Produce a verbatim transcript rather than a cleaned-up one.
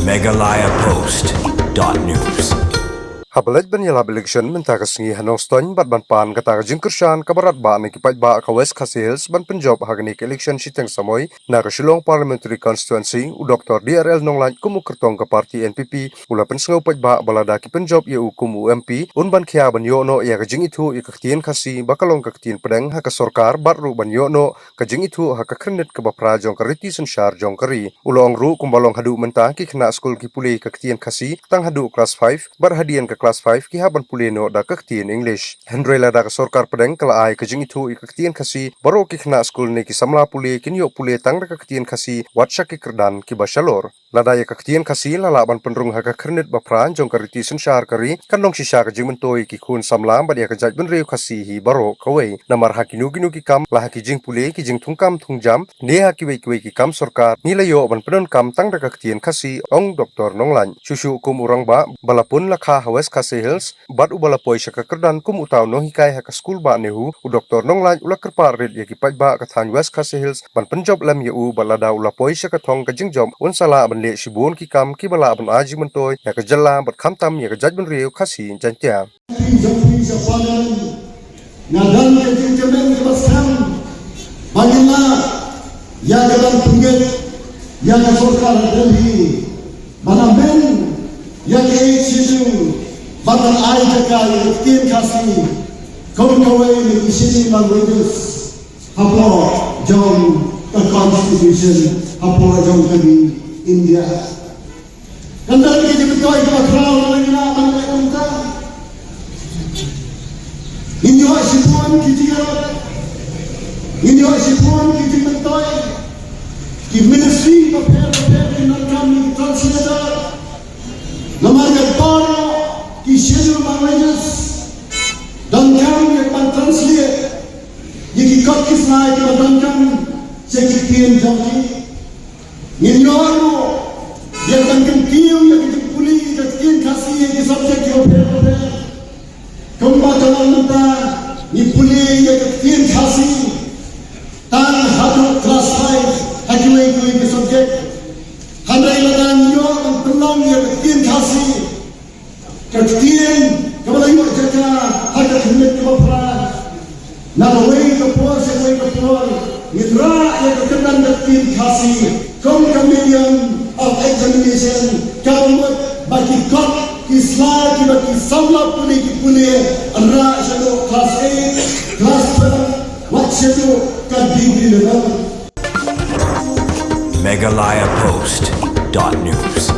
Meghalaya Post dot news. Haba leit ban ïalap election mynta ka sngi ha Nongstoiñ bad ban pan kata ka jingkyrshan kaba radbah na ki paidbah ka West Khasi Hills ban pynjop ha kane ka election shiteng samoi na ka Shillong Parliamentary Constituency, u Doctor D R L Nonglait kum u kyrtong ka party N P P u la pynsngew paidbah ba lada ki pynjop ïa u kum u M P un ban khia ban ïoh noh ïa ka jingithuh ïa ka ktien Khasi ba ka long ka ktien pdeng ha ka sorkar bad ruh ban ïoh noh ka jingithuh ha ka khyrnit kaba phra jong ka riti synshar jong ka ri. U la ong ruh kumba long haduh mynta ki khynnah skul ki pule ka ktien Khasi tang haduh klas five bad hadien ka klas five ki hap ban pule noh da ka ktien English. Hynrei lada ka sorkar pdeng ka la ai ka jingithuh ïa ka ktien Khasi baroh ki khynnah skul ne ki samla pule kin ïoh pule tang da ka ktien Khasi wat sha ki kyrdan kiba shalor. Lada ïa ka ktien Khasi la lah ban pynrung ha ka khyrnit ba phra jong ka riti synshar ka ri kan long shisha ka jingmyntoi ki khun samla bad ïa ka jaitbynriew Khasi hi baroh kawei. Namar ha kino kino ki kam la ha ki jingpule ki jingthungkam thungjam ne ha kiwei kiwei ki kam sorkar ngi la ïoh ban pyndonkam tang da ka ktien Khasi, ong Doctor Nonglait. Shuh shuh kum u rangbah ba la pun la kha ha West Khasi Hills bad uba la poi sha ka kyrdan kum uta u nonghikai ha ka skul bah NEHU, u Doctor Nonglait u la kyrpad rit ïa ki paidbah ka thaiñ West Khasi Hills ban pynjop lem ïa u bad lada u la poi sha ka thong ka jingjop un sa lah ban leh shibun ki kam kiba lah ban ai jingmyntoi ïa ka jylla bad khamtam ïa ka jaitbynriew Khasi Jaiñtia. Nga don ka jingkyrmen kaba skhem ba ngin lah ïa ka ban pynbeit ïa ka sorkar Delhi ban amend ïa ka Eighth Schedule ban ai jaka ïa ka ktien Khasi kum kawei na ki Scheduled Languages hapoh jong ka Constitution hapoh jong ka ri India. Kan don ki jingmyntoi kiba khraw lane ngi lah ban leh kumta. Ngin ïoh shibun ki jingïarap, ngin ïoh shibun ki jingmyntoi. Ki ministry bapher bapher kin donkam ïa ki translator. Namar ïa baroh ki Scheduled Languages donkam ïa ka ban translate ïa ki kot ki sla kiba donkam sha ki ktien jong ki. Ngin ïoh ruh ïa ka ban kyntiew ïa ka jingpule ïa ka ktien Khasi ïa ki subject kiba pher bapher. Kumba ka long mynta ngi pule ïa ka ktien Khasi tang haduh klas five ha kiwei kiwei ki subject. Hynrei lada ngi ïoh ban pynlong ïa ka ktien Khasi, ka ktien kaba la ïoh jaka ha ka khyrnit kaba phra. Na kawei ka por sha kawei ka por ngin rah ïa ka kyrdan ka ktien Khasi kum ka medium of examination, kaba mut ba ki kot ki sla kiba ki samla pule ki pule yn rah shaduh klas eight, klas twelve, wat shaduh ka degree level. Meghalaya Post dot news.